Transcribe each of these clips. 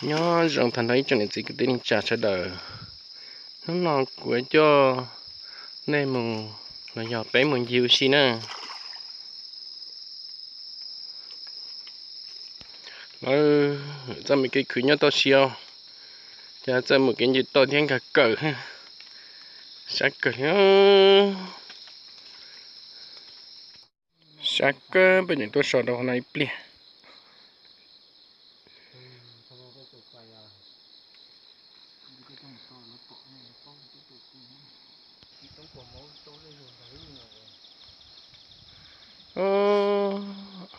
Nyob zoo tag nrho ib tsoom niam txiv kwv tij neej tsa sawv daws. Hnub no kuv coj nej mus los yog peb mus ncig ua si na. Lawv txoj me kev khwv nyob toj siab, ces txawj mus kev ncig toj thiab nkag kawm. Sab kawg li. Sab kawg, peb tseem tuaj so rau qhov no ib pliag.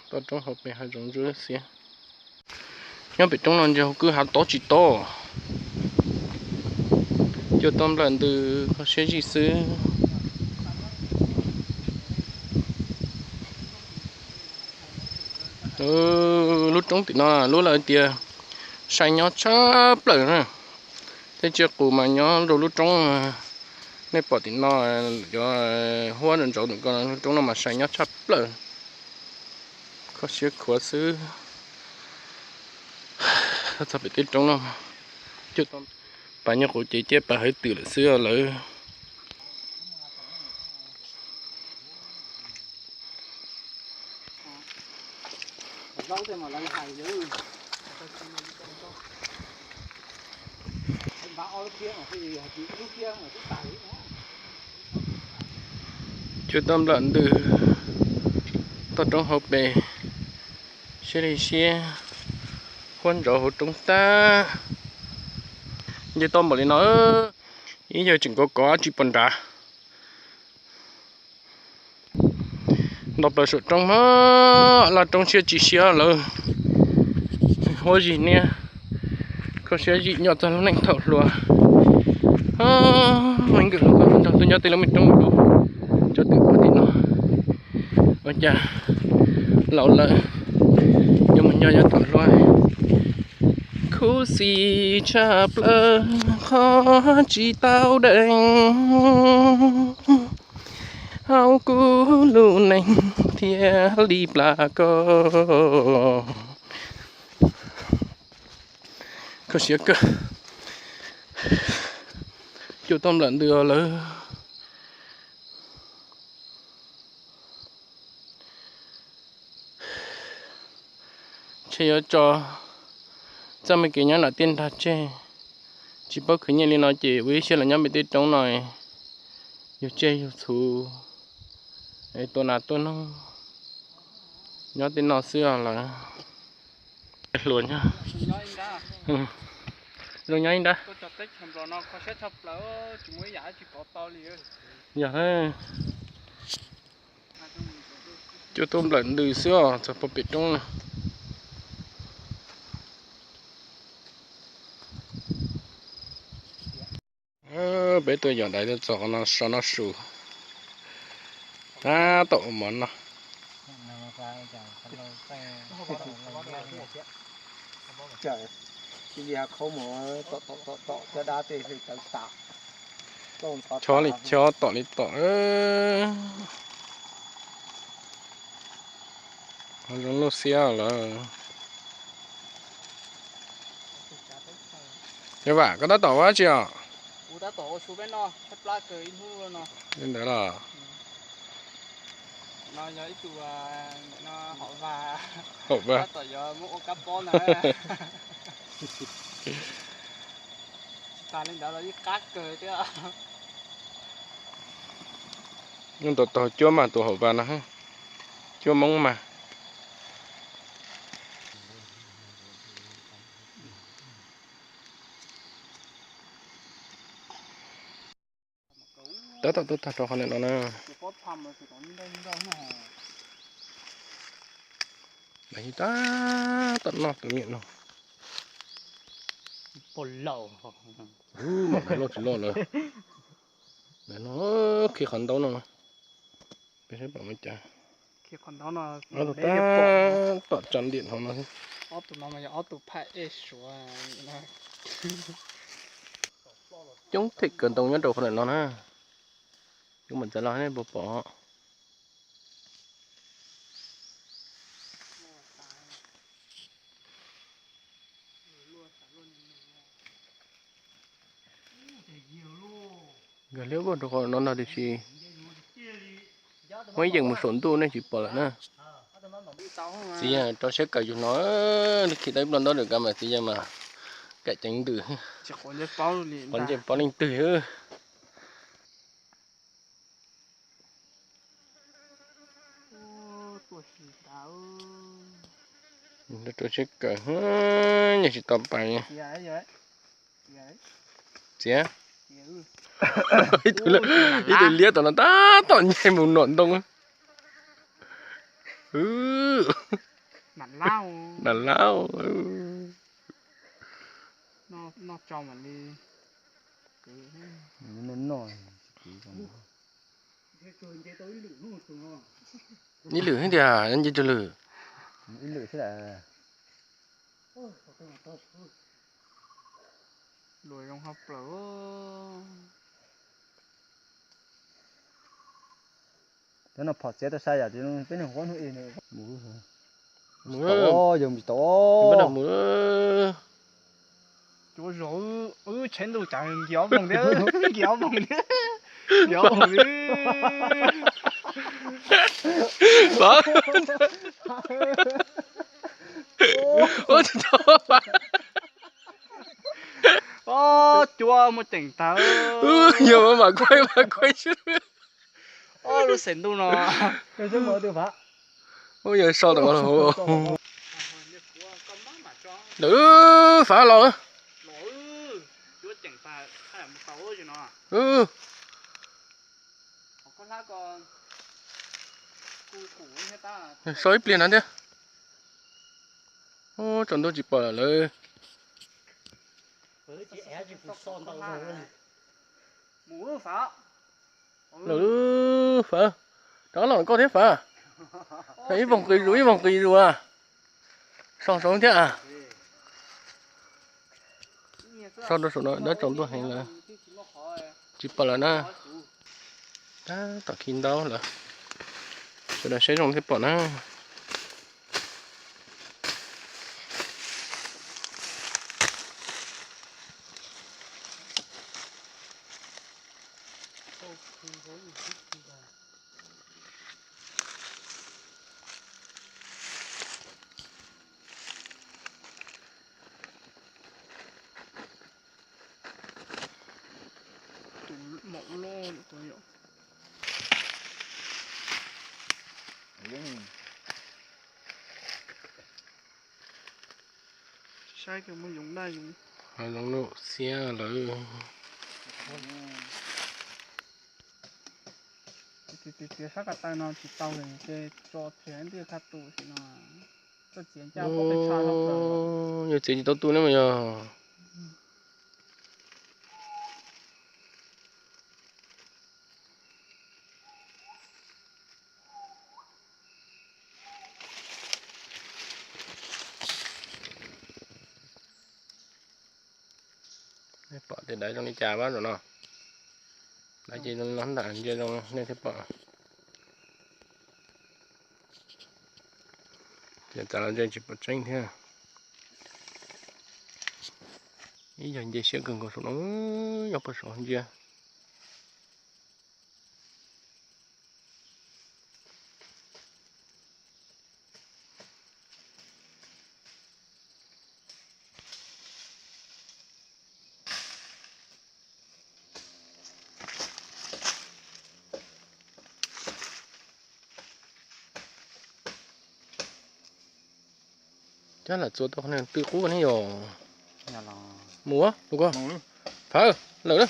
Toj roob hauv pes hav zoov ntsuab xiab. Nyob pem roob no ntsia hauv kwj hav tob tsis tob. Cua toj nplawm ntws kho siab zij xwb. Lub roob tim no lub lawv tias sai nyob tshaj plaws na. Tej tsiaj qus mas nyob rau lub roob, nej pom tim no, cov huab ntsauv ntawm ko, lub roob no mas sai nyob tshaj plaws. Kho siab khuav xwb. Txog pem tej roob no, pas nyuj qus ces ciaj pas hawv twm lawm xwb lawm. Cua toj nplawm ntws, toj roob hauv pes, siab li siab, huab ntsauv hauv roob tag. Nce toj npaum li no, ib yawg tseem kov kov tsis pom nrad. Nto plaws saum roob mog, laj roob siab tsis siab lawm. Huab zig niab, kho siab zim nyob txog lub neej thaum hluas. Meej Kwm hluas nkauj nraug tuaj nyob tej lub me roob dub, tsob twm pov tim no. Ua cas laus lawm yuav mus nyob yav thaum hluas, khuv xim tshaj plaws qhov tsis tau deev. Hauv kuv lub neej thiaj li plam koj. Kho siab kawg, cua toj nplawm ntws lawm. Ntshe yuav tso txoj me kev nyob nram tiaj nrag tseg, tsis paub khwv nyiaj li no ces ua ib siab los nyob pem tej roob no, yug tsiaj yug txhu, tuaj nas tuaj noog, nyob tej no xwb os lawm. Hluas nyob, zoo nyob ib nrab. Yog, cua tuaj nplawm ntws xwb os, txog puag pem roob na. Peb tuaj yos dais tuaj txog qhov no so noj su, tab tom ua mov noj. Chob li chob, tom li tom. Zoo loj xiab lawm. Yog vam, koj tab tom ua dab tsi os? Li ntawd los? Hauv vas. Ntau tau cuab mas tus hauv vas no, cuab Hmoob mas. Tab tom tuaj tag rau qhov ntawm no na. Tab tom noj tus niam no. Ub, mam loj tsis loj lawm. Ntawm no, khi qhov ntaub no, peb saib pom ua cas. Ob tug tab tom tsa ntiam hauv no. Coob them kawg ntoo nyob rau qhov ntawm no na. Coob mam txav los nej puas pom. Nkag liab vog rau qhov no no tiam sis muab ib yeem mus saum ntuj nej tsis pom lawm na. Txiv yawg rau siab kawm yus no, khi tau ib plog ntaub lwm kav mas txiv yawg mas kaim ceev ntws, qhov ntsej paub leej twg. Rau siab kawm, nyiaj tsis tau pais. Txiav. Ib tug liab tom no tab tom nce mus nom ntoo. Nas laub. Ib lwm thiab tiag, nce tsawg lwm. Ib lwm thiab. Luas zoo hauv plaws. Cov no phom txiav tau sai yam peb neeg huab hnub i mus. Mus, yog mus tau. Cuav zog, wb tsheb ntuj cas nkiag ob moos thiab, nkiag ob moos thiab, nkiag ob moos thiab. Ua tsis tau. Cuav muaj ceem tag. Yog mam kuaib mam kuaib xwb. Ob lub xeem ntuj no. Ub, yog so rau lawm. Fav los. So ib pliag no thiab. Ub, tsaus ntuj tsis pom lawm. Lawm, Fav, rov los koj thiab Fav. Ib voog qis zus, ib voog qis zus a. So saud thiab a. So rau saum no dab tsaus ntuj heev lawm. Tsis pom lawm na. Tab tom khi ntaub lawm. Sawv daws saib zoo thiaj pom na. Tus maum loj tus yom. Saib kawg muaj yoov daj yoov. Ho zoo lub xiab lawm. Txiav sab ko taw no tsis tau ces tso txiav ntij thaj tus sim no. Txoj txiav ncaj pem peb tshaj hauv plaws. Yog txiav tsis tau tu ne mas yog. Nej pom tias daiv zoo li cas pab zaum no. Daiv ces zoo no ntag, ntsia zoo nej thiaj pom. Ces tas los ntsia tsis pom tseeb thiab. Ib yog nce siab kawg nkaus saum no, nyob puag saud ntsia. Cab lam txua tau qhov twg qub ne yom. Mus, mus ko. Fav, lawm na.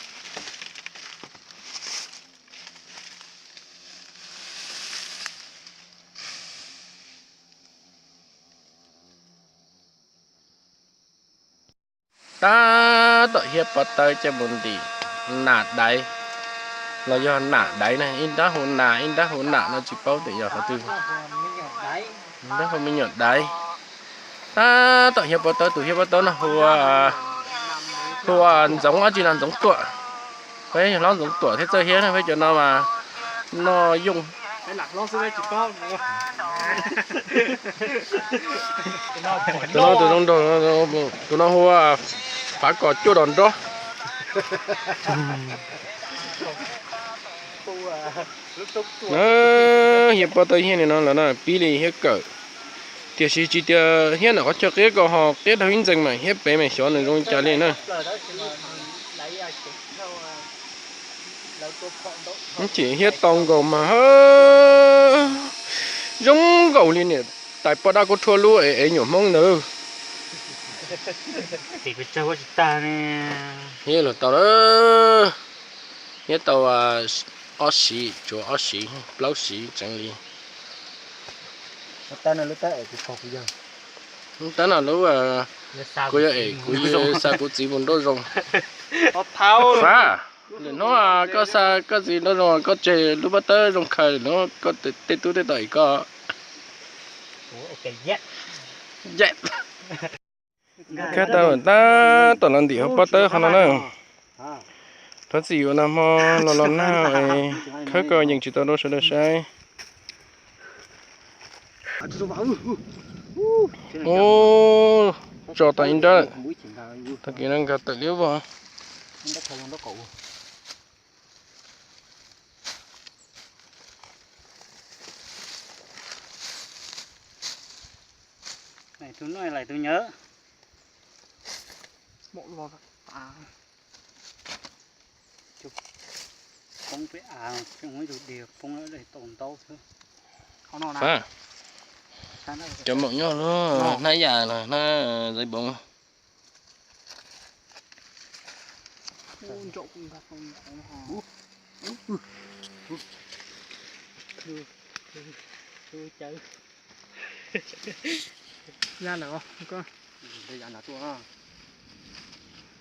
Tab tom hiab pob tawb coj mus ntim nas daiv los yog nam daiv na, ib nrab hu nas ib nrab hu nam no tsis paub tias yog qhov twg. Nrab hu me nyuam daiv. Tab tom hiab pob tawb, tus hiab pob tawb no hu ua Ntxoov, dab tsi no Ntxoov Tuam. Peb yog hlob Ntxoov Tuam thiab txawj hiab na, peb cov no mas noj yooj. Tus no tus zoo nraug, tus no hu ua Fav Kom Cuaj Dos Nrob. Hiab pob tawb hiab li no los na pib li hiab kawm, tiam sis tsis tias hiab ntawm qhov chaw qiab ko ho qiab dhau ib ntxees mas hiab pem mas xyov nws zoo li cas li na. Ces hiab tau nkaus mas zoo nkaus li niam tais poj dab kuj rhuaj lub es nyuam Hmoob ntawd. Hiab los tau lawm, hiab tau ob siv, tsuas ob siv plaub siv tseev li. Tab no lub, kuv yog es kuv xa kuv txiv mus nraub zoo. Lwm hnub koj xa koj txiv nraub zoo koj tseg lub pob tawb zoo khaws, lwm hnub koj tej tub tej taws koj. Khawb tau tab tom los ntim hauv pob tawb qhov no na. Thov txim yuav nag hmo los los nag, khawb ko yeej tsis tau rau sawv daws saib. Ub, tso tau ib nrab, tag kis no nkag tawm liab vog. Tus no lais tus nyawv. Poob peb av, ib tug diag poob tau ntaub xwb. Cov maum nyob lub hnab yam los hnab zaiv boov.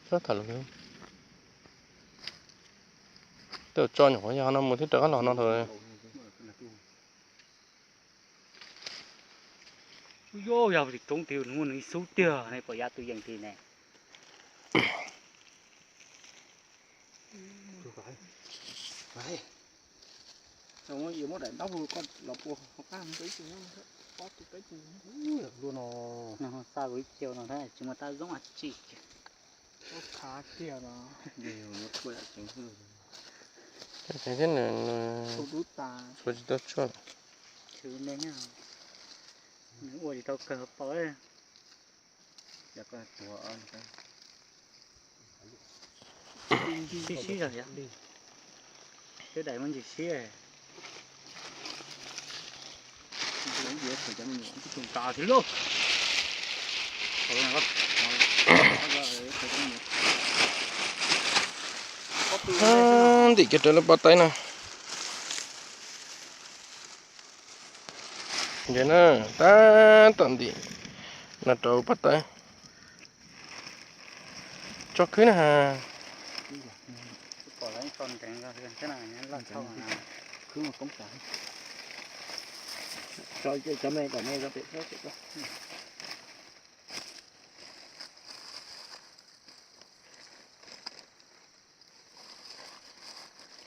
Txhob tham lus, twb tso nyuam qhuav yog no mus thiab rov qab los no thaum. Yog tim roob tid nws muaj nws ib xub tiag ne, pom yav tus yees tid ne. Yuav muab daim ntaub hau koj los pua hauv qab. Ua no, xa kuv ib ce no thiab tsis muaj tab zoo dab tsi. Thiab nws txhua tsis tau tsuaj. Nws ua tsis tau kawg paus. Sib sib zog yom. Twb daim muab ntsis sib. Ntim kiag raws lub pob tawb no. Ntawm na, tab tom ntim no rau pob tawb. Tso khwb na has.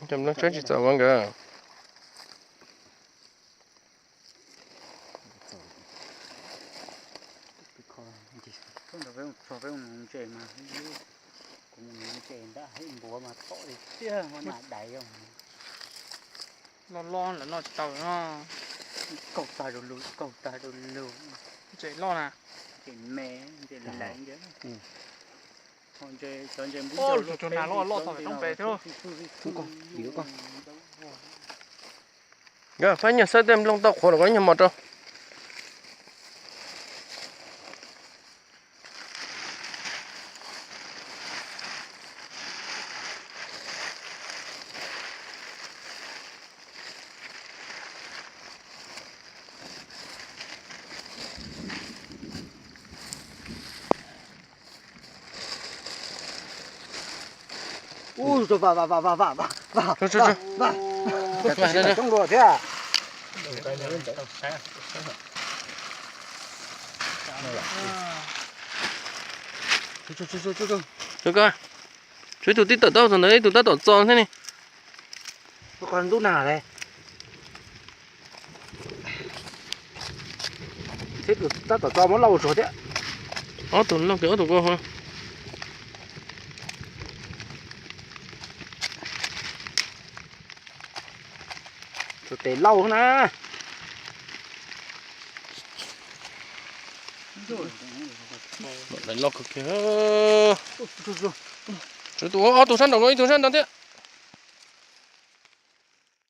Cov nplooj tsawb tsis txaus ua nkawd. Loj loj lawm noj tsis tau no. Kaug tag rau lug, kaug tag rau lug. Ntses loj na. Ntses me, ntses laiv ntawd. Cov ntses npub cov nas loj loj tau roob pem thiab. Nkawd pab nyuag xawb tej nplooj tau qhuav los koj nyuag mos rau. Tsov ko, tsov ib tug tib tawm tau txog ntawd ib tug tab tom txo thiab ne. Ntub nag li. Tab tom txo muab lauj ua tsuag thiab. Ob tug lauj kiag ob tug ko. Tus tes lauj na. Loj kawg kiag. Ob tug sab nraum no, ib tug sab nraum thiab.